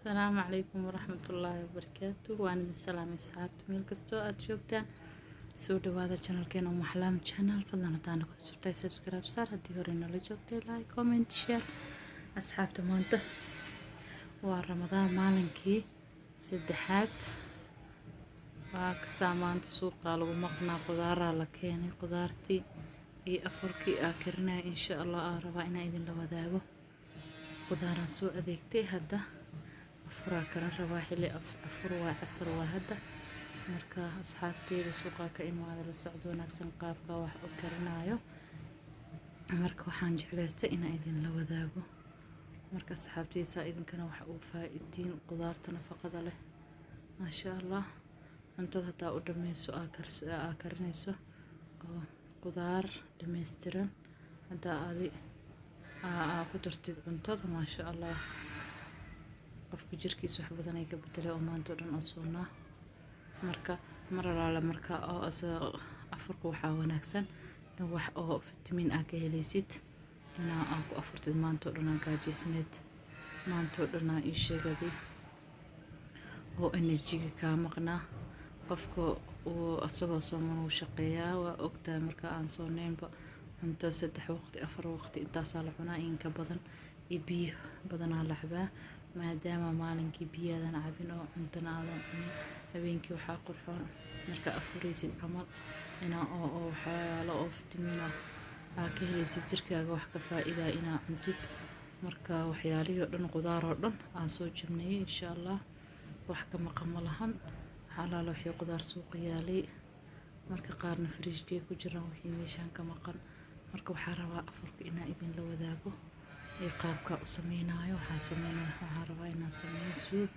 Asalaamu calaykum waraxmatullaahi wabarakaatu. Waan idin salaamay asxaabta meel kastoo aad joogtaan. Soo dhawaada channelkeena Umu Axlaam Channel. Fadlan haddaan ku cusubtahay, subscribe saar. Haddii hore nala joogtay, like, comment, share. Asxaabta, maanta waa Ramadaan maalinkii saddexaad. Waa kasaa, maanta suuqaa lagu maqnaa, qudaaraa la keenay, qudaartii iyo afurkii aa karinaya insha Allah aa rabaa inaan idinla wadaago. Qudaaraan soo adeegtay, hadda afuraa karan rabaa. Xilli afur waa, casar waa hadda. Marka asxaabteyda, suuqaa ka imaada, la socdo wanaagsan qaabka wax u karinayo. Marka waxaan jeclaystay inaan idinla wadaago. Marka asxaabteyda, saa idinkana wax ugu faa-idiin qudaarta nafaqada leh, maasha Allah. Cuntada hadaa u dhameyso aa karinayso oo qudaar dhameystiran haddaa adi aa ku dartid cuntada, maasha Allah, qofka jirkiisa wax badan ay ka bedelay oo maanta oo dhan oo soonaa. Marka mar alaale marka oo afurka waxaa wanaagsan in wax oo fitamiin aa ka helaysid inaa aa ku afurtid. Maanta oo dhan aa gaajaysneed, maanta oo dhan aa ii sheegadi oo energy-ga kaa maqnaa. Qofka uu asagoo sooman uu shaqeeyaa, waa ogtahay. Marka aan sooneynba cunto saddex waqti, afar waqti intaasaa la cunaa, in ka badan, iyo biyo badanaa la cabaa, maadaama maalinkii biyaadan cabin oo cuntana aadan cunin. Habeenkii waxaa qurxoon markaa afuraysid camal inaa oo waxyaalo oo fitamiin ah aa ka helaysid, jirkaaga wax ka faa-iidaa inaa cuntid. Marka waxyaalihii oo dhan, qudaar oo dhan aan soo jabnayay, insha Allah wax ka maqan ma lahan. Waxaa alaala wixii qudaar suuqa yaalay, marka qaarna fridge-kay ku jiraan, wixii meeshaan ka maqan. Marka waxaa rabaa afurka inaa idinla wadaago iyo qaabka u sameynayo. Waxaan sameynaya, waxaan rabaa inaan sameeyo soup.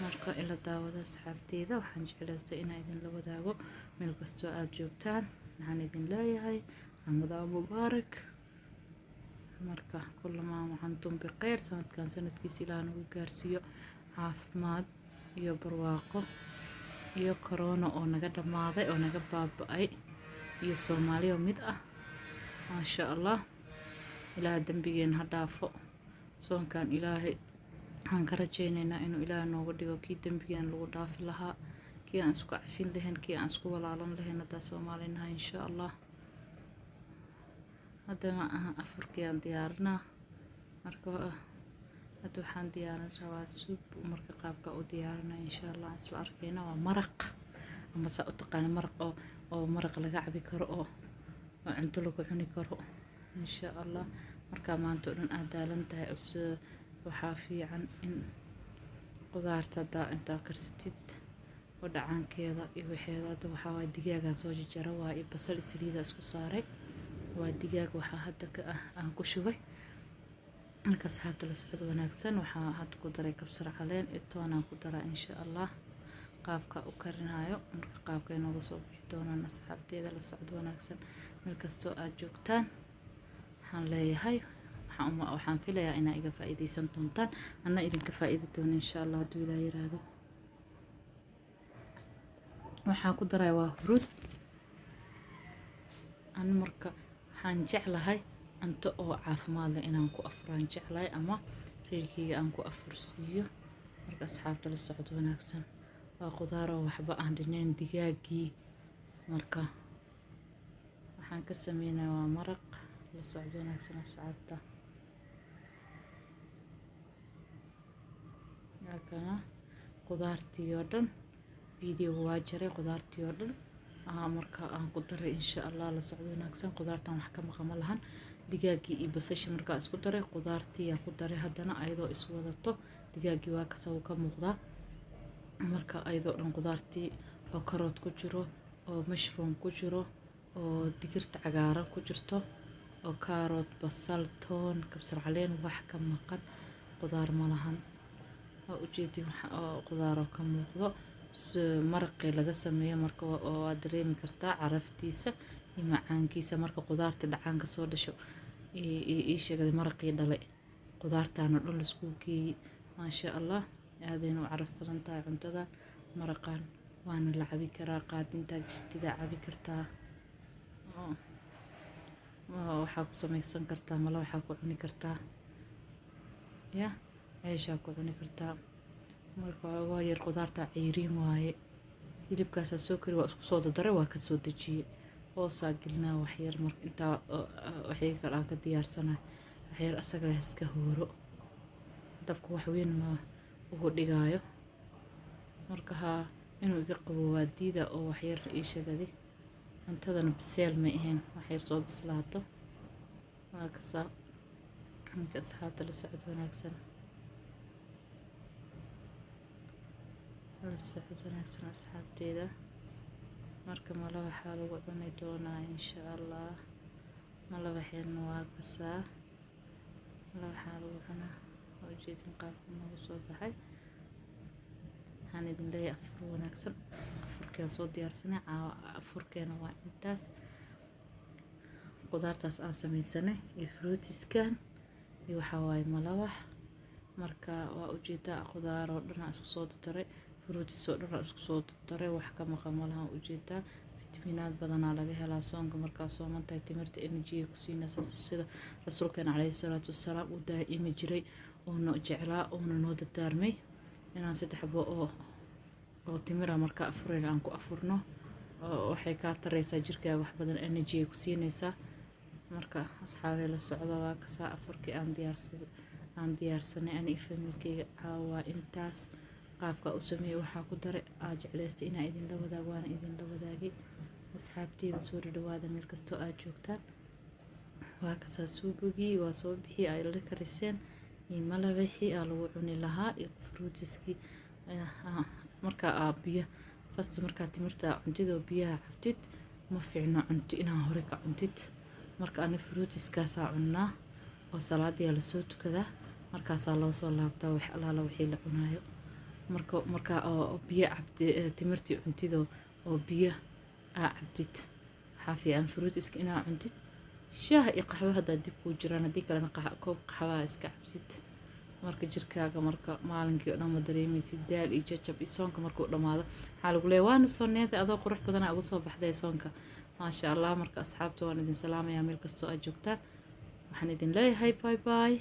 Marka ila daawada asxaabteyda. Waxaan jeclaystay inaan idinla wadaago. Meel kastoo aada joogtaan, waxaan idin leeyahay Ramadaan mubaarak. Marka كل عام وأنتم بخير. Sanadkan sanadkiisa Ilaah nagu gaarsiiyo caafimaad iyo barwaaqo, iyo corona oo naga dhammaaday oo naga baaba-ay, iyo Soomaaliya mid ah, maasha Allah. Ilaah dembigeena ha dhaafo. Soonkan Ilaahay waxaan ka rajaynaynaa inuu Ilaah nooga dhigo kii dembigeena lagu dhaafi lahaa, kii aan isku cafin lahayn, kii aan isku walaalan lahayn haddaa Soomaali nahay, insha Allah. Haddana afurkii aan diyaarinaa. Marka hadda waxaan diyaarin rabaa soup. Marka qaabka u diyaarinaa insha Allah isla arkeyna. Waa maraq ama saa u taqaana maraq oo maraq laga cabi karo oo cunto lagu cuni karo, insha Allah. Markaa maanta oo dhan aad daalan tahay, waxaa fiican in qudaarta haddaa intaa karsatid oo dhacaankeeda iyo waxeeda. Hadda waxaa waay digaagaan soo jajara waa iyo basal iyo saliida isku saaray. Waa digaag waxaa hadda ka ah aan ku shubay. Marka asxaabta, la socdo wanaagsan. Waxaa hadda ku daray kabsar caleen iyo toonaan ku daraa, insha Allah, qaabka u karinayo. Marka qaabka inooga soo bixi doonaan asxaabteeda, la socdo wanaagsan. Meel kastoo aad joogtaan, waxaan leeyahay waxaan filayaa inaa iga faa-iideysan doontaan, anna idinka faa-iidi doono, insha Allah, hadduu Ilaah yiraahdo. Waxaan ku daraya waa huruud. An marka waxaan jeclahay cunto oo caafimaad leh inaan ku afuraan jeclahay ama reerkeyga aan ku afursiiyo. Marka asxaabta, la socdo wanaagsan. Waa qudaar oo waxba aan dhinayn digaagii. Marka waxaan ka sameynaya waa maraq. La socdo wanaagsan asxaabta. Halkana qudaartii oo dhan, videoga waa jaray, qudaartii oo dhan marka aan ku daray, insha Allah. La socdo wanaagsan. Qudaartan wax ka maqan ma lahan. Digaagii iyo basasha markaa isku daray, qudaartii yaa ku daray haddana ayadoo is wadato. Digaagii waa kasa, wuu ka muuqdaa. Marka ayadoo dhan qudaartii oo karoot ku jiro, oo mushroom ku jiro, oo digirta cagaaran ku jirto, oo kaaroot, basal, toon, kabsar caleen, wax ka maqan qudaar ma lahan. Waa ujeedin wax oo qudaar oo ka muuqdo maraqii laga sameeyo. Marka waad dareemi kartaa caraftiisa iyo macaankiisa. Marka qudaarta dhacaanka soo dhasho ii sheegay maraqii dhalay qudaartan oo dhan laisku geeyey, maasha Allah, aadayna u caraf badan tahay cuntadan. Maraqan waana la cabi karaa, qaadintaa gashtidaa cabi kartaa, waxaa ku samaysan kartaa mala, waxaa ku cuni kartaa ya. Ceeshaa ku cuni kartaa. Marka xoogaa yar qudaarta ceyriin waaye. Hilibkaasaa soo kari, waa isku soo dardaray, waa ka soo dejiyey. Hoosaa gelinaa waxyar. Marka intaa waxii kale aan ka diyaarsanahay, waxyar asaga leh iska hooro. Dabka wax weyn ma ugu dhigaayo. Marka haa, inuu iga qabo waa diida oo waxyar ii sheegadi. Cuntadana biseel ma ahayn, waxyar soo bislaato. Waa kasaa. Marka asxaabta, la socod wanaagsan, la socod wanaagsan, asxaabteeda. Marka malawaxaa lagu cuni doonaa, insha Allah. Malawaxeena waa kasaa, malawaxaa lagu cunaa. Waa ujeedin qaabka noogu soo baxay. Waxaan idin leeyahay afur wanaagsan. Afurkeen soo diyaarsanay caawa, afurkeena waa intaas: qudaartaas aan sameysanay iyo fruitiskan iyo waxaa waaye malawax. Marka waa ujeedaa, qudaar oo dhan aan isku soo dardaray, fruitis oo dhan aan isku soo dardaray, wax ka maqan malaha. Ujeedaa, fitamiinaad badanaa laga helaa soonka. Markaa sooman tahay, timirta energy ku siinaysa, sida Rasuulkeena caleyhi salaatu wasalaam uu daa'imi jiray, uuna jeclaa, uuna noo dardaarmay inaan 3 xabo oo timira markaa afurayna aan ku afurno. Waxay kaa taraysaa jirkaaga wax badan, energy ay ku siinaysaa. Marka asxaabay, la socda. Waa kasaa afurkii aan diyaarsanay ani familkeyga caawa. Intaas qaabka u sameeyey, waxaa ku daray aa jeclaystay inaa idinla wadaago, waana idinla wadaagay. Asxaabteyda, soo dhadhawaada meel kastoo aad joogtaan. Waa kasaa suubogii, waa soo bixiyey ay la kariseen iyo malabixii aa lagu cuni lahaa iyo fruitiskii. Marka aa biyo fast, markaa timirta cuntid oo biyaha cabtid, ma fiicno cunto inaa hore ka cuntid. Marka ani fruitiskaasaa cunnaa oo salaadiyaa lasoo tukadaa, markaasaa loo soo laabtaa wax allaala wixii la cunaayo. Marka markaa oo biyo cabti, timirtii cuntid oo biyo aa cabtid, waxaa fiican fruitiska inaa cuntid. Shaah iyo qaxwo haddaa dib kuu jiraan, haddii kalena koob qaxwaha iska cabsid. Marka jirkaaga marka maalinkii o dhan ma dareemeysid daal iyo jajab iyo. Soonka markuu dhammaado, waxaa lagu leeyahay waana soo needay, adoo qurux badanaa uga soo baxday soonka, maasha Allah. Marka asxaabta, waan idin salaamayaa meel kastoo aad joogtaan. Waxaan idin leeyahay bye bye.